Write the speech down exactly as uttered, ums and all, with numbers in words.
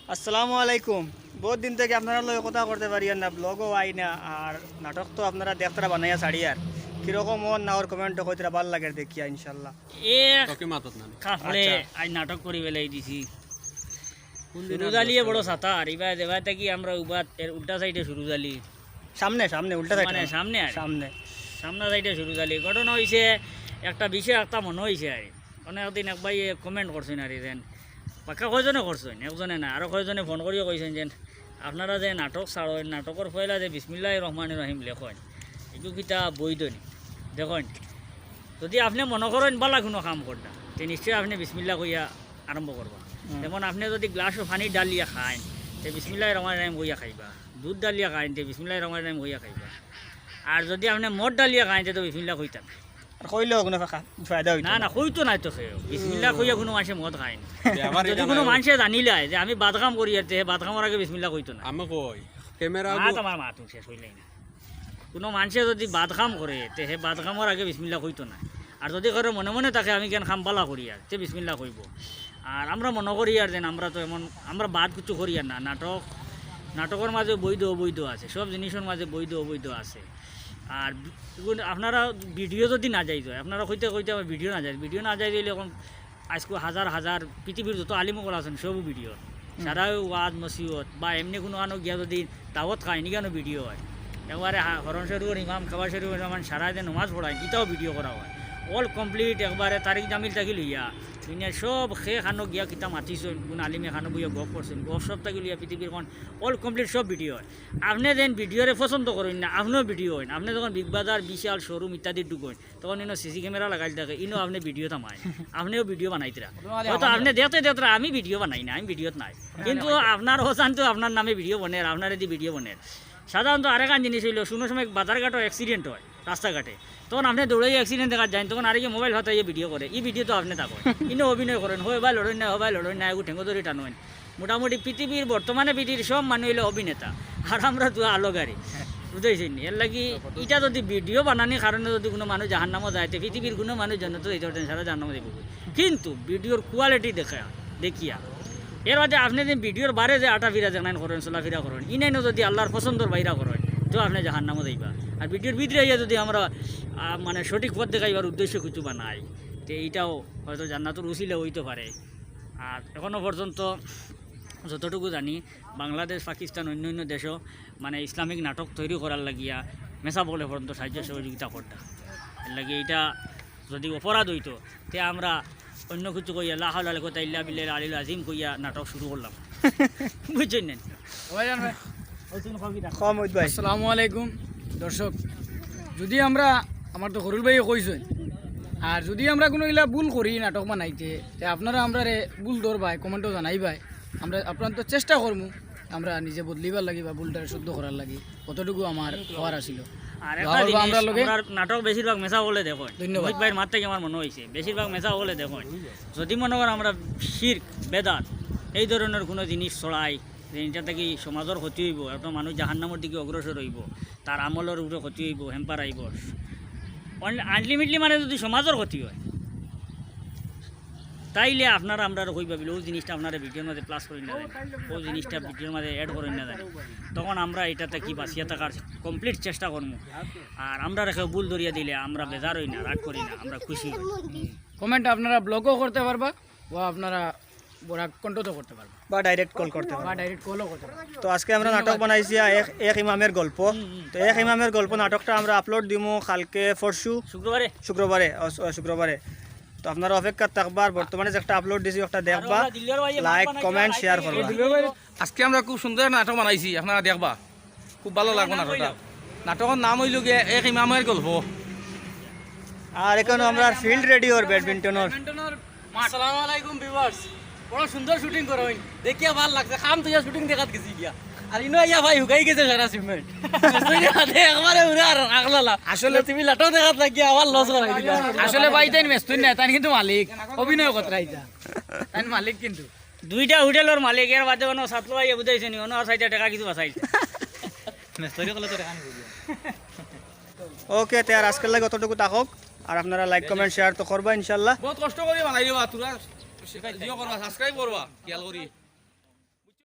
আসসালামু আলাইকুম। বহুত দিন থাকি আপনারার লগে কথা করতে পারিয়ার না, ব্লগও আই না, আর নাটক তো আপনারা দেখতারা বানাইয়া ছাড়িয়ার। কিরকম অর না অর কমেন্টো কইতারা, ভালা লাগের দেখিয়া ইনশাআল্লাহ। এ কাফলে আচ্ছা। আজ নাটক করি বেলাই দিছি। সুরুজ আলিয়ে বড় সাতার, ইবা যেবায় থাকি আমরা উবাত এর উল্টা সাইডে সুরুজ আলি। সামনে, সামনে, উল্টা সাইডে মানে না। সামনে আর। সামনে। সামনা সাইডে সুরুজ আলি। ঘটনা অইছে, একটা বিষয় একটা মনো অইছে আর। অনেক দিন এক ভাইয়ে কমেন্ট করছইন আর যেন। বাক্কা কয়জনে করছইন, একজনে না, আরো কয়জনে ফোন করিয়া কইছইন যেন, আপনারা যে নাটক ছাড়ইন, নাটকর পয়লা যে বিসমিল্লাহির রহমানির রহিম লেখইন, ইগু কিতা বৈধ নি? দেখইন, যদি আপনে মনো করইন ভালা কুনু কাম কররা, তে নিশ্চয় আপনে বিসমিল্লা কইয়া আরম্ভ করবা। হুম। যেমন আপনে যদি গ্লাসো পানি ঢালিয়া খাইন, তে বিসমিল্লাহির রহমানির রহিম কইয়া খাইবা। দুধ ঢালিয়া খাইন, তে বিসমিল্লাহির রহমানির রহিম কইয়া খাইবা। আর যদি আপনে মদ ঢালিয়া খাইন, তে তো বিসমিল্লা কইতা না। আর কইলেও কুনু ফা-, ফায়দা অইতো না, না। না, কইতো নায় তো কেউ। বিসমিল্লা কইয়া কুনু মানষে মদ খায় না। তে আবার যদি এটা কুনু নাই। মানষে জানিলায় যে আমি বাদ কাম করি, আর তে হে বাদ কামর আগে বিসমিল্লা কইতো না। আমি কই, ক্যামেরা মাত গো- আমার মাত শেষ অইলাই না। কুনু মানষে যদি বাদ কাম করে, তে হে বাদ কামর আগে বিসমিল্লা কইতো না। আর যদি করে মনে মনে থাকে আমি কেন কাম ভালা করি আর, তে বিসমিল্লা কইবো। আর আমরা মনো করি আর যেন আমরা তো এমন, আমরা বাদ কিছু করি আর না। নাটক, নাটকর মাঝে বৈধ অবৈধ আছে, সব জিনিসর মাঝে বৈধ অবৈধ আছে। আর বি-, এগুন আপনারা ভিডিও যদি না যাইজ অয়, আপনারা কইতে কইতে আমার ভিডিও না যাইজ, ভিডিও না যাইজ অইলে এখন আইজকু হাজার হাজার পৃথিবীর যত আলিম অকল আছইন, সব ভিডিও। হুম। সারা ওয়াজ নসিহত বা এমনে কুনু আনো গিয়া যদি দাওয়াত খাইন, ইখানো ভিডিও অয়। একবারে হা-, হরম শরীফর ইমাম, কাবা শরীফর ইমাম, সারা যে নমাজ পড়াইন, ইটাও ভিডিও করা অয়। All complete একবারে তারিক জামিল থাকি লইয়া, দুনিয়ার সব খে খানো গিয়া কিতা মাতিছইন, কুন আলিমে খানো বইয়া গপ করছইন, গপ সব থাকি লইয়া পৃথিবীর কোন all complete সব ভিডিও অয়। আপনে যেন ভিডিওরে পছন্দ করইন না, আপনেও ভিডিও অইন। আপনে যখন বিগ বাজার, বিশাল শোরুম ইত্যাদি ঢুকইন, তখন ইনো সিসি ক্যামেরা লাগাইল থাকে, ইনো আপনে ভিডিও থামায়, আপনেও ভিডিও বানাইতরা। হয়তো আপনে দেখতে দেখতে আমি ভিডিও বানাই না, আমি ভিডিওত নাই, কিন্তু আপনার অজান্তে আপনার নামে ভিডিও বনের, আপনারে দি ভিডিও বনের। সাধারণত আরেকখান জিনিস অইলো, কুনু সময় বাজারঘাটো অ্যাক্সিডেন্ট অয় রাস্তাঘাটে, তখন আপনে দৌড়াইয়া অ্যাক্সিডেন্ট দেখাত যাইন, তখন আরেকে মোবাইল ফাতাইয়া ভিডিও করে, ই ভিডিও তো আপনে থাকইন, ইনো অভিনয় করইন, হো ভাই লড়ইন না, হো ভাই লড়ইন না, এগু ঠেঙ্গো ধরি টানইন। মোটামুটি পৃথিবীর, বর্তমানে পৃথিবীর সব মানুষ অইলো অভিনেতা, আর আমরা তো আলোগারি, বুঝাইছইন নি? এর লাগি ইটা যদি ভিডিও বানানির কারণে যদি কুনু মানুষ জাহান্নামো যায়, তে পৃথিবীর কুনু মানুষ জন্নতো যাইতে পারতো না, সারা জাহান্নামো যাইবো। কিন্তু ভিডিওর কোয়ালিটি দেখা, দেখিয়া, এর বাদে আপনে যে ভিডিওর বারে যে আটা ফিরা যেখান করইন, চলাফিরা করইন, ইনাইনও যদি আল্লাহর পছন্দর বাইরা করইন, তো আপনে জাহান্নামো যাইবা। আর ভিডিওর ভিতরে আইয়া যদি আমরা, আহ, মানে সঠিক পথ দেখাইবার উদ্দেশ্যে কিছু বানাই, তে ইটাও হয়তো জান্নাতর উসিলা অইতো পারে। আর এখনো পর্যন্ত যতটুকু জানি, বাংলাদেশ, পাকিস্তান, অন্য অন্য দেশও মানে ইসলামিক নাটক তৈরি করার লাগিয়া মেসাব অকলে পর্যন্ত সাহায্য সহযোগিতা করতা। এর লাগি ইটা যদি অপরাধ অইতো, তে আমরা অন্য কিছু কইয়া, লা হাওলা ওয়ালা কুওয়াতা ইল্লা বিল্লাহিল আলিয়্যিল আযীম কইয়া নাটক শুরু করলাম। বুঝছইন নি? কম অইত ভাই। আসসালামু আলাইকুম দর্শক, যদি আমরা, আমার তো হরুল ভাইয়ে কইছইন, আর যদি আমরা কুনু ইলা ভুল করি নাটক বানাইতে, তে আপনারা আমরারে ভুল ধরবায়, কমেন্টো জানাইবায়। আমরা আপ্রাণ চেষ্টা করমু আমরা নিজে বদলিবার লাগি বা ভুলটারে শুদ্ধ করার লাগি, অতটুকু আমার কওয়ার আছিল। আর দোয়া একটা করবা জিনিস, আমরার লগে। আমরার নাটক বেশিরভাগ মেসাব অকলে দেখইন। ধন্যবাদ। মোহিত ভাইর মাত থাকি আমার মনো অইছে, বেশিরভাগ মেসাব অকলে দেখইন। যদি মনো করইন আমরা শিরক, বেদাত, এই ধরনর কুনু জিনিস ছড়াই, যে ইটা থাকি সমাজর ক্ষতি অইবো, একটা মানুষ জাহান্নামর দিকে অগ্রসর অইবো, তার আমলর উপরে ক্ষতি অইবো, hamper আইবো। আন-, ultimately মানে যদি সমাজর ক্ষতি অয়, তাইলে আপনারা আমরারে কইবা বিলে, "অউ জিনিসটা আপনারা ভিডিওর মাঝে plus করইন না জানি, অউ জিনিসটা ভিডিওর মাঝে add করইন না জানি।" তখন আমরা ইটা থাকি বাঁচিয়া থাকার complete চেষ্টা করমু। আর আমরারে কেউ ভুল ধরিয়া দিলে আমরা বেজার অই না, রাগ করি না, আমরা খুশি অই। কমেন্ট আপনারা ব্লকও করতে পারবা, বা আপনারা বরাক কণ্ঠস্থ করতে পারবা। বা direct call করতে পারবা। বা direct callও করতে পারবা। তো আজকে আমরা নাটক বানাইছি এক, এক ইমামের গল্প। তো এক ইমামের গল্প নাটকটা আমরা upload দিমু কালকে, পরশু, শুক্রবারে। শুক্রবারে, অ, অ, শুক্রবারে। তো আপনারা অপেক্ষাত থাকবা, আর বর্তমানে যে একটা upload দিছি, ওটা দেখবা, like, comment, share করবা। আজকে আমরা খুব সুন্দর নাটক বানাইছি, আপনারা দেখবা। খুব ভালা লাগবো নাটকটা। নাটকর নাম অইলো গিয়া এক ইমামের গল্প। আর এখানো আমরার field ready or badminton or. Badminton or মাঠ। আসসালামু আলাইকুম viewers, বড় সুন্দর shooting করইন, দেখিয়া ভালা লাগছে। কাম থইয়া shooting দেখাত গেছি গিয়া, আর ইনো আইয়া ভাই হুকাই গেছে সারা cement। মেস্তুরি হাতে একবারে উড়ে আর আগলালা। আসলে তুমি লাটো দেখাত লাগিয়া আবার loss করাই দিলা। আসলে ভাই তাইন মেস্তুরি না, তাইন কিন্তু মালিক, অভিনয় করতে আইতা, তাইন মালিক কিন্তু। দুইটা হোটেলর মালিক, এর বাদে অনো সাতলো আইয়া বুঝাইছে নি, অনো আর চাইরটা টেকা কিছু বাঁচাইছে। মেস্তরি কলে তো টেকা নি বুঝিয়া। OK, তে আর আজকের লাগি অতটুকু থাকউক। আর আপনারা like, comment, share তো করবা ইনশাআল্লাহ। বহুত কষ্ট করি বানাই রে বা, তোরা জিও করবা, subscribe করবা, খেয়াল করি।